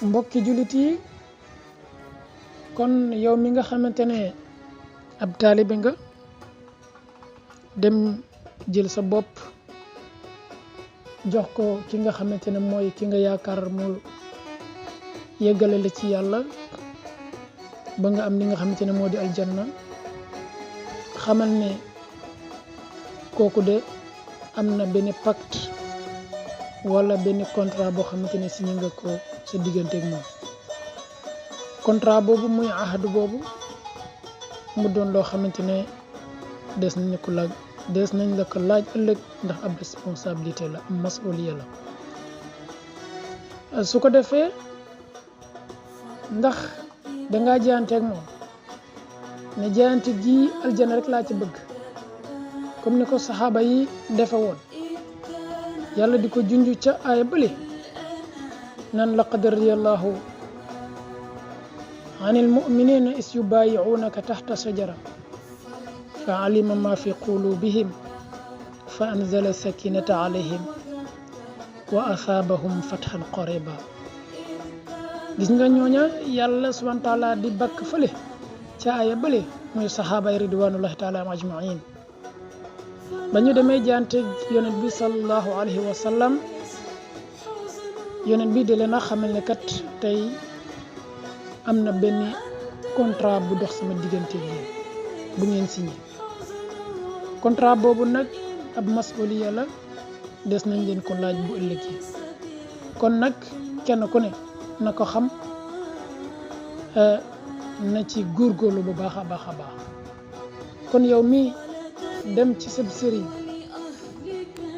mbokki jullit yi kon yow mi nga xamante ne ab taalibe nga dem jël sa bopp jox ko ki nga xamante ne mooy ki nga yaakaar mu yeggale la ci yàlla ba nga am li nga xamante ne moo di aljanna xamal ne kooku de am na benn pacte wala benn contrat boo xamante ne signé nga ko sa diggante ak moom contrat boobu muy ahadu boobu mu doon loo xamante ne des nañ la ko laaj ëllëg ndax ab responsabilité la am masuliya la su ko defee ndax dangaa jaayante ak moom ne jaayante gi aljana rek laa ci bëgg comme ni ko saxaaba yi defe woon yàlla di ko junj ca aaya bële nan laqad radiyallahu anil mu'minina is yubayi'unaka tahta shajara fa alima ma fi qulubihim fa anzala sakinata alayhim wa asaabahum fathan qariba gis nga ñooña yàlla subhanahu wa taala di bakk fële ca aaya bële muy saxaaba yi ridwanullahi taala ajmain ba ñu demee jaante yonent bi sallallahu alayhi wa sallam yonent bi di leen a xamal ne kat tey am na benn contrat bu dox sama diggante yéen bu ngeen signé contrat boobu nag ab masuliya la des nañ leen ko laaj bu ëllëgee kon nag kenn ku ne na ko xam na ci góorgóorlu bu baax a baax a baax kon yow mii dem ci sab sëriñ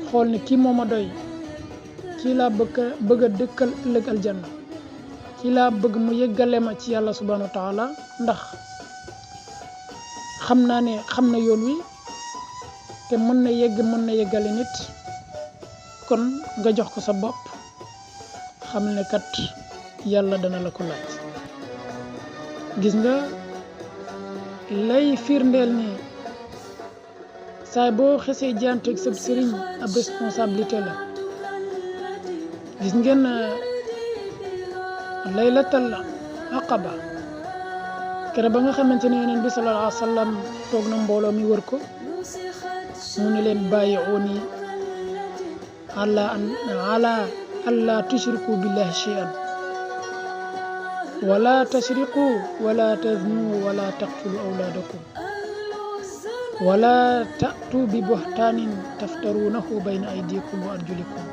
xool ni kii moo ma doy kii laa bëgg a dëkkal ëllëg aljanna kii laa bëgg mu yeggale ma ci yàlla subhanahu wa taala ndax xam naa ne xam na yoon wi te mën na yeggale nit kon nga jox ko sa bopp xam ne kat yàlla dana la ko laaj gis nga lay firndeel ni saay boo xesee jaanteeg sab sëriñ ab responsabilité la gis ngeen laylatal aqaba kere ba nga xamante ne yonent bi sallallahu alayhi wa sallam toog na mbooloo mi wër ko mu ne leen bàyyi'uuni ala alla tushriku billahi shay'an wala tashriqu wala taznu wala taqtulu awlaadakum wala ta'tu bi buhtaanin taftaruunahu bayna aydikum wa arjulikum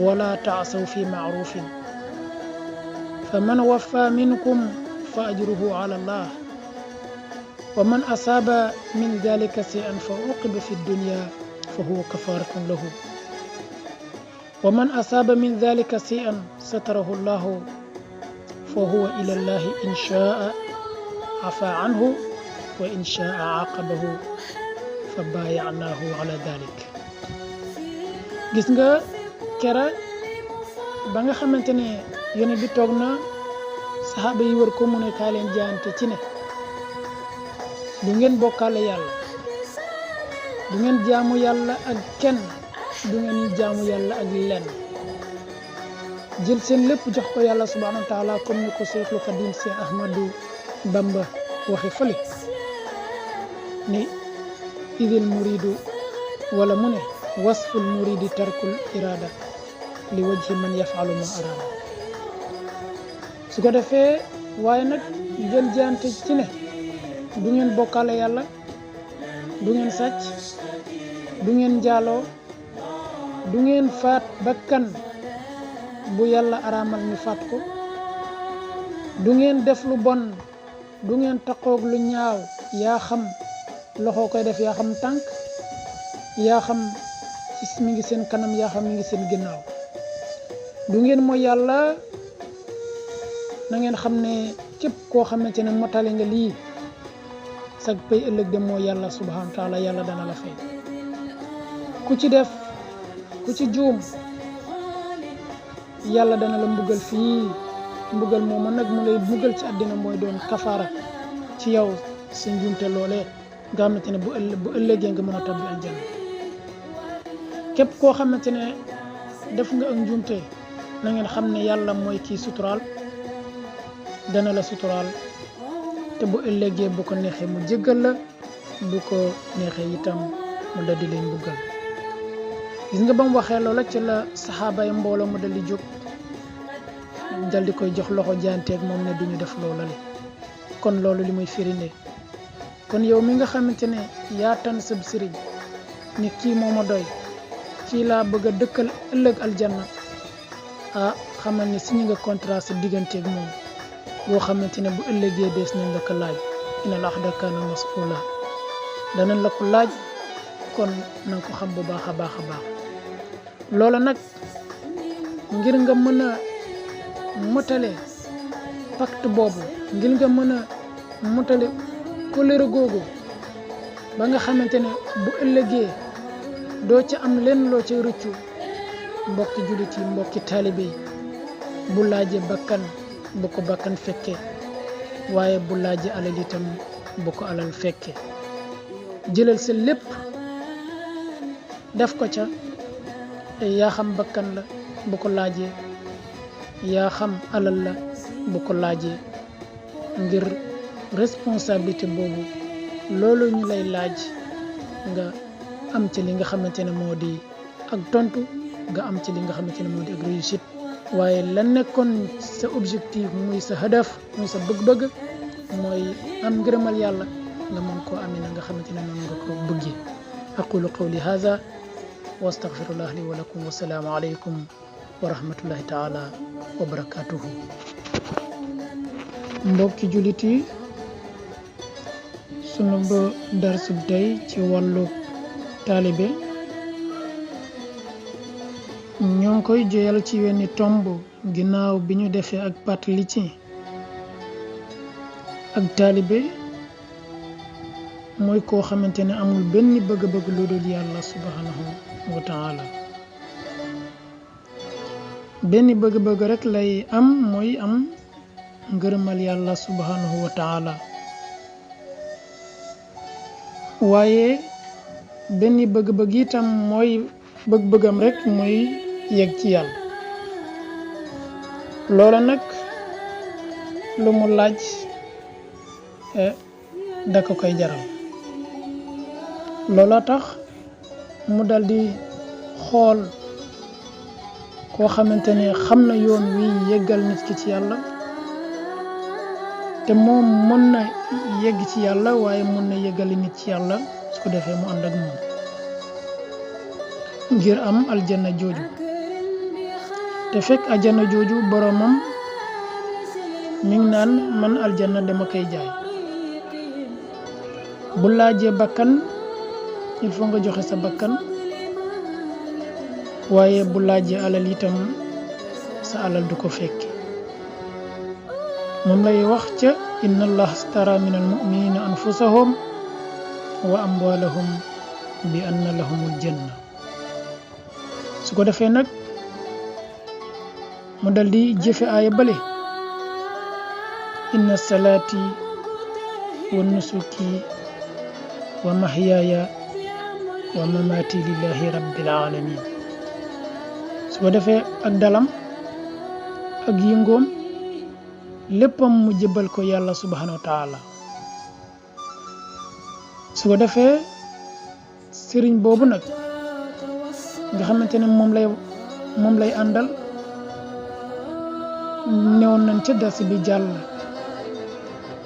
wala ta'saw fi ma'rufin faman waffa minkum fa ajruhu ala Allah wa man asaaba min dhalika shay'an fa uqiba fi dunya fa huwa kafaratun lahu wa man asaaba min dhalika shay'an satarahu Allah fa huwa ila Allah in sha'a afa anhu wa in sha'a aqabahu fa baaya'nahu ala dhalik gis nga kera ba nga xamante ne yonent bi toog na saxaaba yi wër ko mu ne kaa leen jaante ci ne du ngeen bokkaale yàlla du ngeen jaamu yàlla ak kenn du ngeen jaamu yàlla ak lenn jël seen lépp jox ko yàlla subhanahu wa taala comme ni ko Seexul Xadim Seex Ahmadu Bamba waxe fële ni idil muridu wala mu ne wasful muridi tarkul irada li wajhi man yafalu ma arada su ko defee waaye nag ngeen jaante ci ne du ngeen bokkaale yàlla du ngeen sàcc du ngeen njaaloo du ngeen faat bakkan bu yàlla araamal ñu faat ko du ngeen def lu bon du ngeen taqoog lu ñaaw yaa xam loxo koy def yaa xam tànk yaa xam mi ngi seen kanam yaa xam mi ngi seen ginnaaw du ngeen mooy yàlla na ngeen xam ne képp koo xamante ne motale nga lii sag pay ëllëg de moo yàlla subhanahu wa taala yàlla dana la fay ku ci def ku ci juum yàlla dana la mbugal fii mbugal moomu nag mu lay mbugal ci àddina mooy doon kafaara ci yow sa njuumte loolee nga xamante ne bu ëllëgee nga mën a tabbi aljanna képp koo xamante ne def nga ak njuumte na ngeen xam ne yàlla mooy kii suturaal dana la suturaal te bu ëllëgee bu ko neexee mu jéggal la bu ko neexee itam mu daldi leen buggal gis nga ba mu waxee loola ci la saxaaba yi mbooloo mu daldi jóg daldi koy jox loxo jaanteeg moom ne duñu def loola le kon loolu li muy firi ne kon yow mi nga xamante ne yaa tan sab sëriñ ni kii moo ma doy kii laa bëgg a dëkkal ëllëg aljanna xamal ne signé nga contrat sa digganteeg moom boo xamante ne bu ëllëgee dees nañ la ko laaj inal ahda kaana mas'uula danañ la ko laaj kon na nga ko xam bu baax a baax a baax loola nag ngir nga mën a motale pacte boobu ngir nga mën a motale kóllëre googu ba nga xamante ne bu ëllëgee doo ca am lenn loo ca rëccu mbokki jullit yi mbokki taalibe yi bu laaje bakkan bu ko bakkan fekke waaye bu laaje alal itam bu ko alal fekke jëlal sa lépp def ko ca yaa xam bakkan la bu ko laajee yaa xam alal la bu ko laajee ngir responsabilité boobu loolu ñu lay laaj nga am ci li nga xamante ne moo di ak tontu nga am ci li nga xamante ne moo di ak réussite waaye la nekkoon sa objectif muy sa hadaf muy sa bëgg-bëgg mooy am ngërëmal yàlla nga mën koo amee na nga xamante ne noonu nga ko bëggee aqulu qawli hadha wa astaghfirullah li wa lakum wa salaamu alaykum wa rahmatullahi taala wa barakatuhu mbokki jullit yi sunu ba darsu tey ci wàllu taalibe ñoo ngi koy joyal ci wenn tomb ginnaaw bi ñu defee ak pàttali ci ak taalibe mooy koo xamante ne amul benn bëgg-bëgg lu dul yàlla subhanahu wa taala benn bëgg-bëgg rek lay am mooy am ngërëmal yàlla subhanahu wa taala waaye benn bëgg-bëgg itam mooy bëgg-bëggam rek mooy yegg ci yàlla loola nag lu mu laaj da ko koy jaral loola tax mu daldi xool koo xamante ne xam na yoon wi yeggal nit ki ci yàlla te moom mën na yegg ci yàlla waaye mën na yeggali nit ci yàlla su ko defee mu ànd ak moom ngir am aljanna jooju te fekk aljanna jooju boromam mi ngi naan man aljanna dama koy jaay bu laajee bakkan il faut nga joxe sa bakkan waaye bu laajee alal itam sa alal du ko fekke moom lay wax ca inna allah astara min almuminina anfusahum wa amwalahum bi anna lahumul janna su ko defee nag mu daldi jëfe aaya bale inna salaati wa nusuki wa mahyaaya wa mamaati lillahi rabbil alamin su ko defee ak dalam ak yëngoom léppam mu jëbal ko yàlla subhanahu wa taala su ko defee sëriñ boobu nag nga xamante ne moom lay àndal newoon nañ ca dars bi jàll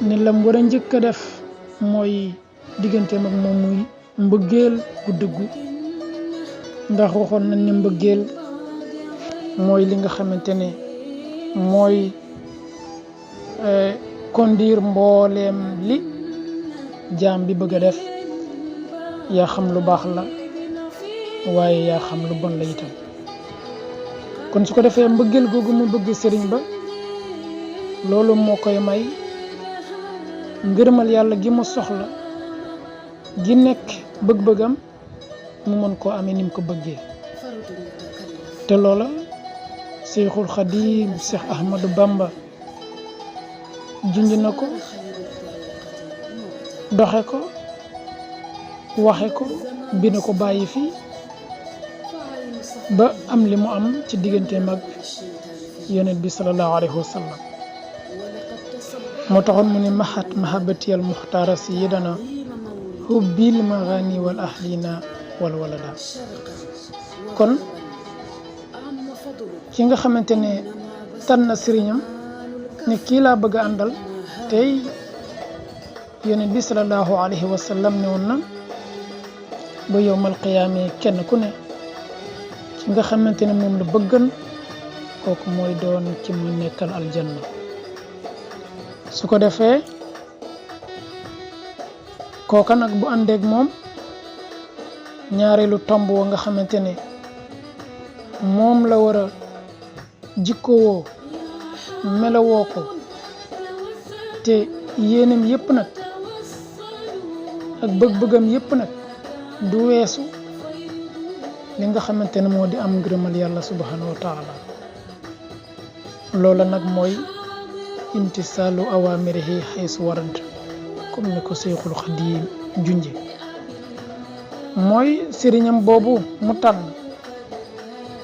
ne lam war a njëkk a def mooy digganteem ak moom muy mbëggeel gu dëggu ndax waxoon nañ ne mbëggeel mooy li nga xamante ne mooy conduire mbooleem li jaam bi bëgg a def yaa xam lu baax la waaye yaa xam lu bon la itam kon su ko defee mbëggeel googu mu bëgg sëriñ ba loolu moo koy may ngërëmal yàlla gi mu soxla gi nekk bëgg-bëggam mu mën koo amee ni mu ko bëggee te loola Seyxul Xadim Cheikh Ahmadou Bamba junj na ko doxe ko waxe ko bind ko bàyyi fii ba am li mu am ci digganteem ak yonent bi sallallahu alayhi wa sallam moo taxoon mu ne mahat mahabati al muxtaara sayidana hubbil maghani wal ahlina wal walada kon ki nga xamante ne tànn sëriñam ne kii laa bëgg a àndal tey yonent bi sallallahu alayhi wa sallam ne woon na ba yowmal qiyaame kenn ku ne ki nga xamante ne moom la bëggan kooku mooy doon ci muy nekkal aljanna su ko defee kooka nag bu àndeeg moom ñaareelu tomb wa nga xamante ne moom la war a jikkowoo melawoo ko te yéenam yépp nag ak bëgg-bëggam yépp nag du weesu li nga xamante ne moo di am ngërëmal yàlla subhanahu wa taala loola nag mooy imtisaalu awamirihi xaysu warant comme ni ko Seyxul Xadiim junje mooy sëriñam boobu mu tànn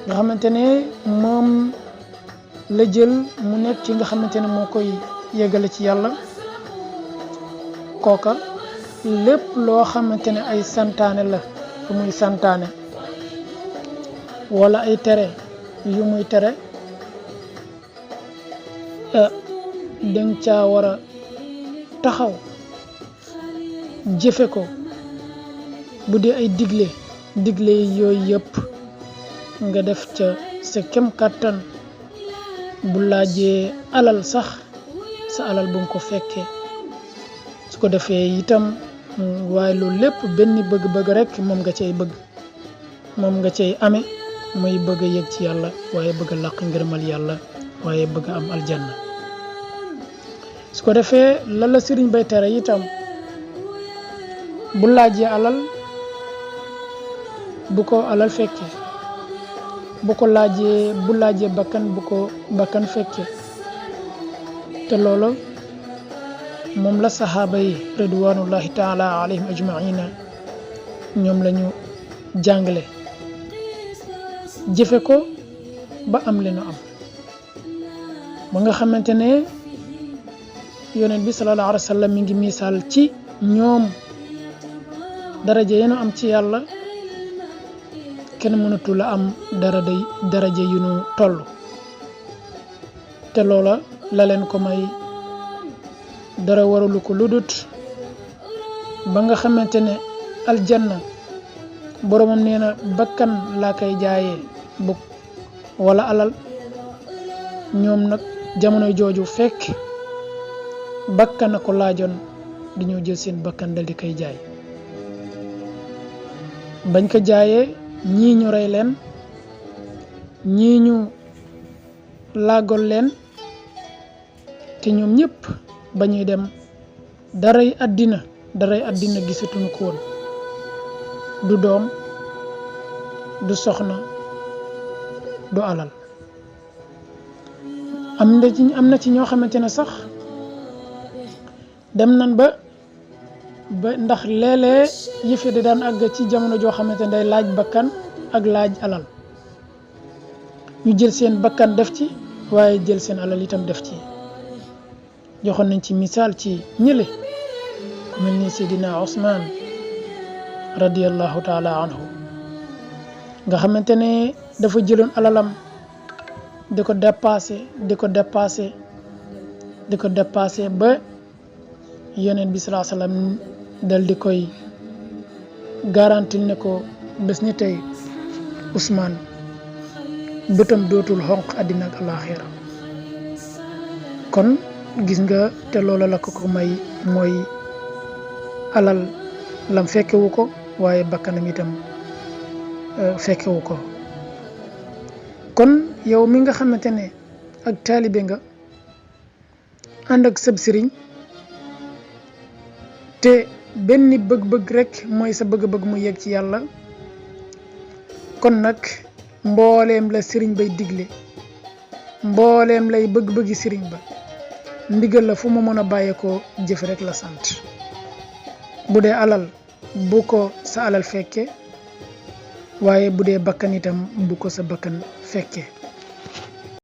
nga xamante ne moom la jël mu nekk ci nga xamante ne moo koy yeggale ci yàlla kooka lépp loo xamante ne ay santaane la yu muy santaane wala ay tere yu muy tere danga caa war a taxaw jëfe ko bu dee ay digle yooyu yëpp nga def ca sa kem kàttan bu laajee alal sax sa alal bu nga ko fekkee su ko defee itam waaye loolu lépp benn bëgg-bëgg rek moom nga cay bëgg moom nga cay amee muy bëgg a yëg ci yàlla waaye bëgg a làq ngërëmal yàlla waaye bëgg a am aljanna su ko defee la sëriñ bay tere itam bu laajee alal bu ko alal fekkee bu laajee bakkan bu ko bakkan fekkee te loolu moom la saxaaba yi ridwanullahi taala alayhim ajmaina ñoom la ñu jàngale jëfe ko ba am li nu am ba nga xamante ne yonent bi sallallahu alayhi wa sallam mi ngi misaal ci ñoom daraja yenu am ci yàlla kenn mënatu la am daraja yu nu toll te loola la leen ko may dara waralu ko ludut ba nga xamante ne aljanna boromam nee na bakkan laa koy jaayee bukk wala alal ñoom nag jamono jooju fekk bakkan na ko laajoon dañoo jël seen bakkan dal di koy jaay bañ ko jaayee ñii ñu rey leen ñii ñu laagol leen te ñoom ñëpp ba ñuy dem daray àddina gisatuñu ko woon du doom du soxna du alal am na ci ñoo xamante ne sax dem nan ba ndax léeg-léeg yëfe di daan àgg ci jamono joo xamante ne day laaj bakkan ak laaj alal ñu jël seen bakkan def ci waaye jël seen alal itam def ci joxoon nañ ci misaal ci ñële ku mel ni Seydina Ousmane radiyallahu taala anhu nga xamante ne dafa jëloon alalam di ko dépassé ba yonent bi sallallahu alayhi wasallam dal di koy garantil ne ko bés ni tey Ousmane bëtam dootul xonq àddina ak alaaxira kon gis nga te loola la ko may mooy alal lam fekkewu ko waaye bakkanam itam fekkewu ko kon yow mi nga xamante ne ak taalibe nga ànd ak sab sëriñ te benn bëgg-bëgg rek mooy sa bëgg-bëgg mu yegg ci yàlla kon nag mbooleem la sëriñ bay digle mbooleem lay bëgg-bëggi sëriñ ba ndigal la fu mu mën a bàyyeekoo jëf rek la sant bu dee alal bu ko sa alal fekke waaye bu dee bakkan itam bu ko sa bakkan fekke